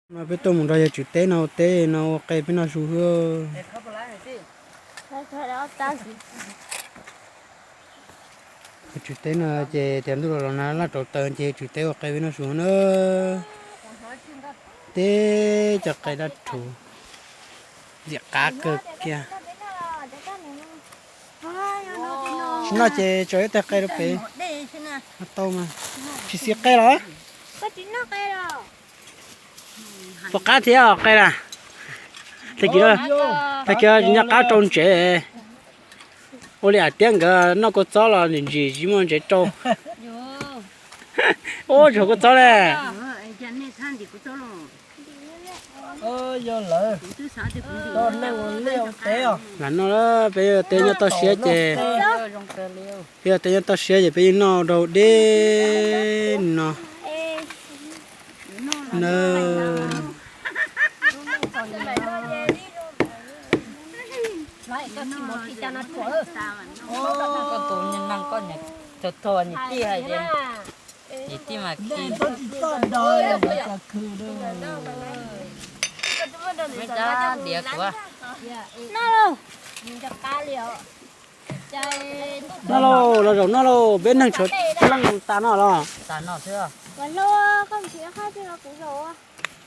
No peb tuaj mus nrog yawg Tswv Teb no ua teb no ua qe peb noj su xwb. Yawg Tswv Teb no ces tias ntuj los los na laj rauv taws ces Tswv Teb ua qe peb noj su na. Teb cov qe dab rhuv, ntxim qab kawg kiag. Tsis noj ces tso ib tag qe rau pem. Tau mas. Tsis xis qe los? Puas qab thiab os qe na? Tag kis, tag kis nyob qab rau ntsev. Ua li hais tias nkawd noj kua txob los ntsim ntsim tsis muaj ntsev rau. Ua tsis haum kua txob le. Lam noj, peb yog tej nyob toj siab ces, peb yog tej nyob toj siab ces peb yeej noj rau deb no. Na, koj tus neeg koj niam tij hais tias niam tij mas khi, tsis txawj dag, tsis txawj khw, me dab diav kuv. Noj lauj, los zaum noj lauj, peb neeg tshuav leej tas no los.